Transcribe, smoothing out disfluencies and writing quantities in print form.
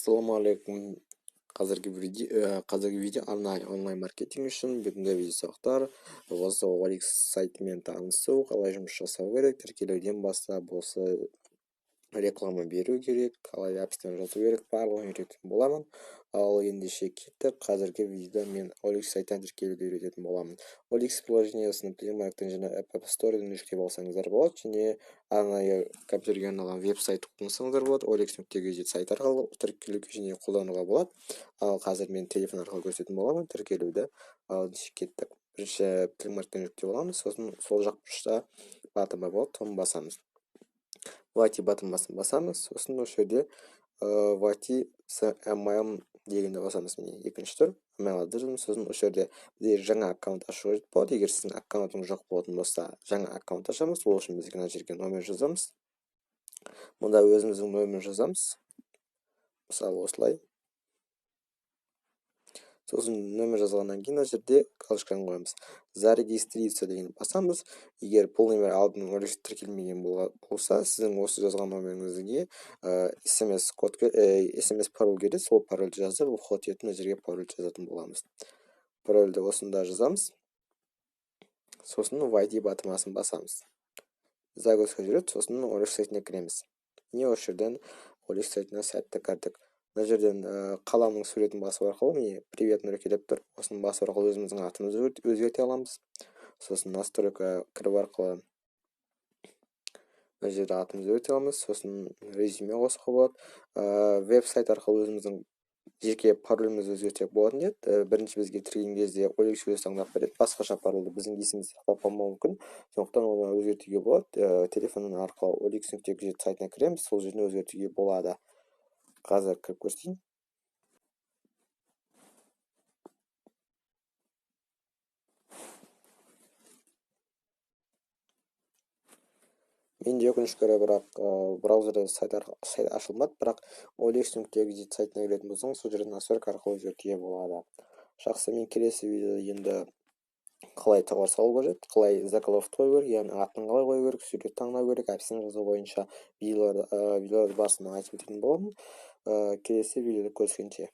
Ассалаумағалейкум. Қазіргі видео арнайы онлайн маркетинг үшін бүгінгі видео сабақтар осы OLX сайтымен танысу, қалай жұмыс жасау керек, тіркелуден бастап осы реклама беру керек, қалай описание жазу керек, барлығын үйрететін боламын. Ал ендеше кеттік. Қазіргі видеода мен OLX сайтына тіркелуді үйрететін боламын. OLX приложениесін Play Market'тен және App Store'дан жүктеп алсаңыздар болады, және арнайы компьютерге арналған веб-сайт қолдансаңыздар болады. OLX.kz сайт арқылы тіркелуге және қолдануға болады. Ал қазір мен телефон арқылы көрсететін боламын тіркелуді. Ал ендеше кеттік. Бірінші Play Market'тен жүктеп аламыз, сосын сол жақ бұрышта батырма болады, соны басамыз. Войти батырмасын басамыз, сосын осы жерде войти с email дегенді басамыз. Міне екінші тұр, email адресім. Сосын осы жерде бізде жаңа аккаунт ашу қажет болады. Егер сіздің аккаунтыңыз жоқ болатын болса, жаңа аккаунт ашамыз. Ол үшін бізге мына жерге номер жазамыз. Мұнда өзіміздің нөмір жазамыз. Мысалы осылай. Сосын нөмір жазғаннан кейін мына жерде галочканы қоямыз. Зарегистрироваться дегенді басамыз. Егер бұл нөмір алдын OLX тіркелмеген болса, сіздің осы жазған нөміріңізге SMS код, SMS пароль келеді. Сол парольді жазып, вход етіп, мына жерге пароль жазатын боламыз. Парольді осында жазамыз. Сосын войти батырмасын басамыз. Загрузка жүреді, сосын OLX сайтына кіреміз. Міне осы жерден OLX сайтына сәтті кірдік. Мына жерден қаламның суретін басу арқылы, міне привет Нұреке деп тұр. Осыны басу арқылы өзіміздің атымызды өзгерте аламыз. Сосын настройка кіру арқылы мына жерде атымызды өзгерте аламыз. Сосын резюме қосуға болады. Веб-сайт арқылы өзіміздің жеке паролімізді өзгертсек болатын еді. Бірінші бізге кірген кезде OLX өзі таңдап береді. Басқаша парольді біздің есімізде сақтап қалмауы мүмкін. Сондықтан оны өзгертуге болады. Телефонның арқылы OLX.kz сайтына кіреміз, сол жерден өзгертуге болады. Қазір кіріп көрсетейін. Менде өкінішке орай, бірақ браузерде сайт ашылмады, бірақ OLX.kz сайтына кіретін болсаңыз, сол жерден настройка арқылы өзгертуге болады. Жақсы, мен келесі видеода енді қалай товар салу керек, қалай заголовок қою керек, яғни атын қалай қою керек, сурет таңдау керек, описание жазу бойынша видеоларды барысында айтып өтетін боламын. Келесі видеода көріскенше.